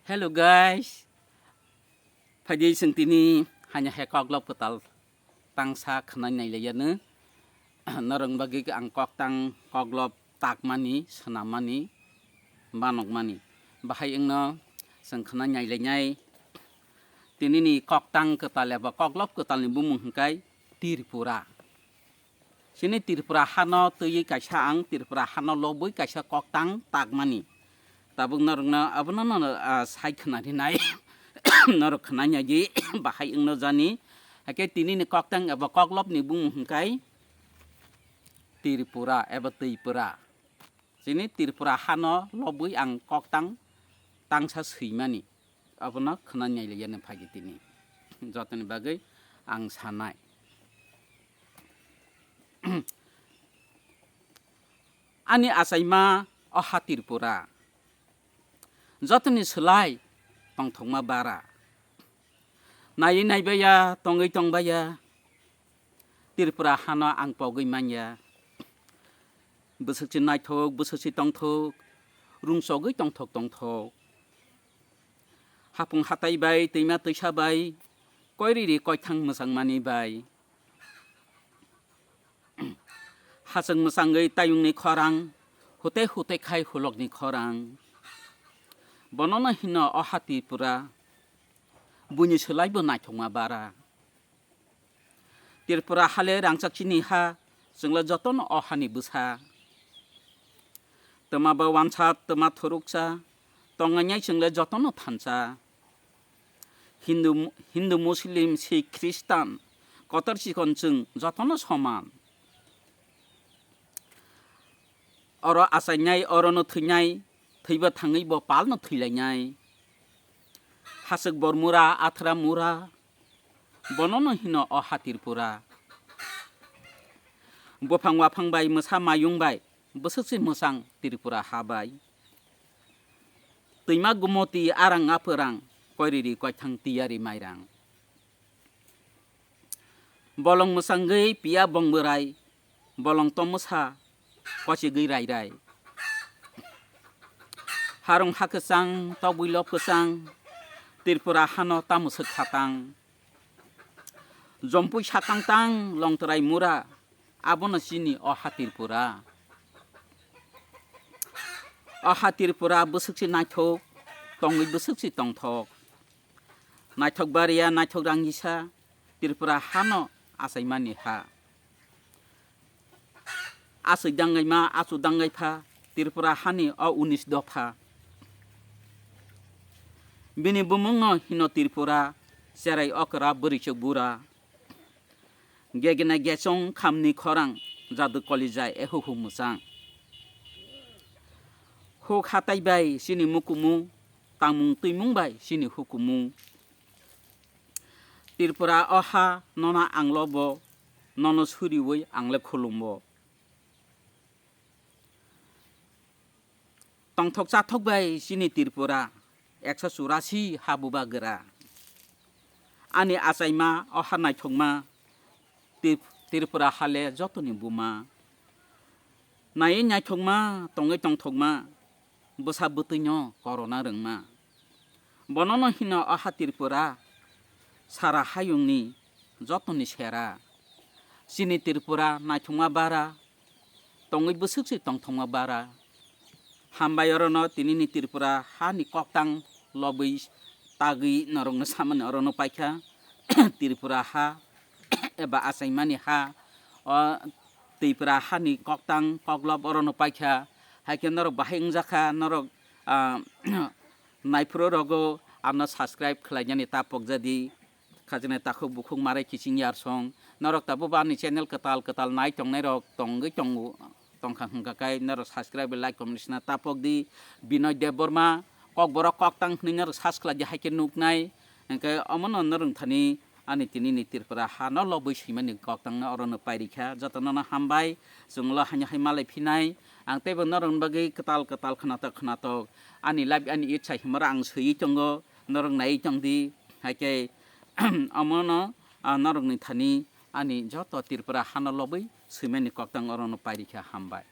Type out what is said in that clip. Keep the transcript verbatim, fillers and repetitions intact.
Hello guys, phaidi chwng tini hanya he koklop kwtal tangsa khwnai nailaiya nw. Norok bagwi ang koktang koklop takmani, swnammani, banokmani. Bahai wngno chwng khwnai nailainai. Tinini koktang kwtal eba koklop kwtalni bumung hwnkhe Tripura. Chini Tripura hano twiwi kaisa ang Tripura hano lobwi kaisa koktang takmani. Tabuk norokno abono no, ah, sai khwna rinai. Norok khwnai nai di bahai wngno jani. Hakhe tinini koktang eba koklopni bumung hwnkhe Tripura eba Twipura. Chini Tripura hano lobwi ang koktang tangsa swimani. Abono khwna nailaiyani phaidi tini. Jotoni bagwi ang sanai. Ani achaima o ha Tripura. Jotoni swlai tongthokma bara. Naiwi naibaiya, tongwi tongbaiya. Tripura hano ang pogwi manya. Bwswkchi naithok, bwswkchi tongthok, rungsogwi tongthok tongthok. Hapung hatai bai, twima twisa bai, koiriri koithang mwsangmani bai. Hachwk mwsangwi tayungni khorang, hute hute khai hulokni khorang. Bonono hino o ha Tripura, buini swlaibo naithokma bara. Tripura hale rangchak chini ha, chwngla jotono o hani bwsa. Twma ba wansa, twma thuruksa, tongnai chwngla jotono thansa. Hindu, Hindu, Muslim, Sikh, Khristan, kotor chikon chwng jotono soman. Oro achainai, orono thwinai, thwiba thangwi bo palno thwilainai. Hachwk bor mura, athra mura, bonono hino o ha Tripura. Buphang waphang bai, mwsa mayung bai, bwswkchi mwsang Tripura ha bai. Twima gumoti arang apwrang, koiriri koithang tiyari mairang. Bolong mwsangwi piya bong bwrai, bolong to mwsa kochigwi rai rai. Harung ha kwchang, tokbwi lop kwchang, Tripura hano tamo swk khatang. Jompui sakang tang, longtwrai mura, abono chini o ha Tripura. O ha Tripura bwswkchi naithok, tongwi bwswkchi tongthok. Naithok bariya, naithok rangisa, Tripura hano achaimani ha. Aswk dangaima, achu dangaipha, Tripura hani o unis dopha. Bini bumungno hino Tripura, cherai okra bwrwichwk bura. Gegena gechong khamni khorang, jadu kolija ehuhu mwchang. Huk hatai bai chini mukumu, tangmung twimung bai chini hukumu. Tripura o ha nono ang lobo, nono suriwi ang le khulumbo. Tongthok chathok bai chini Tripura, ekso churasi ha bubagra. Ani achaima o ha naithokma, Trip-, Tripura hale jotoni buma. Naiwi naithokma, tongwi tongthokma, bwsa bwtwino korona rwngma. Bonono hino o ha Tripura, sara hayungni jotoni sera. Chini Tripura naithokma bara, tongwi bwswk se tongthokma bara. Hambai orono tinini Tripura hani koktang lobwi tagwi norokno samani orono paikha. Tripura ha eba achaimani ha, o Tripura hani koktang koklop orono paikha. Haikhe norok bahai wngjakha, norok, ah, naiphuru rogo ano subscribe khlainani ta pokjadi. Khajana takhuk bukhuk marai kiching yarsong. Norok tabuk bo ani channel kwtal kwtal nai tongnai rok tongwi tongo, tongkha hwnkha khe norok subscribe, like, comment sina tapok di. Binoy Debbarma, Kokborok koktang hwnwi norok search khlai di, hai khe nuknai. Hwnkhe omono norok thani ani tini ni Tripura ha no lobwi swimani koktang no oro no pairikha. Jotono no hambai, chwnglo haino hai malai phinai. Ang teibo norokni bagwi kwtal kwtal khwnatok khwnatok ani live ani itsa himora ang swiwi tongo, norok naiwi tong di. Hai khe omono, ah, norokni thani ani joto Tripura hano lobwi swimani koktang orono pairikha, hambai.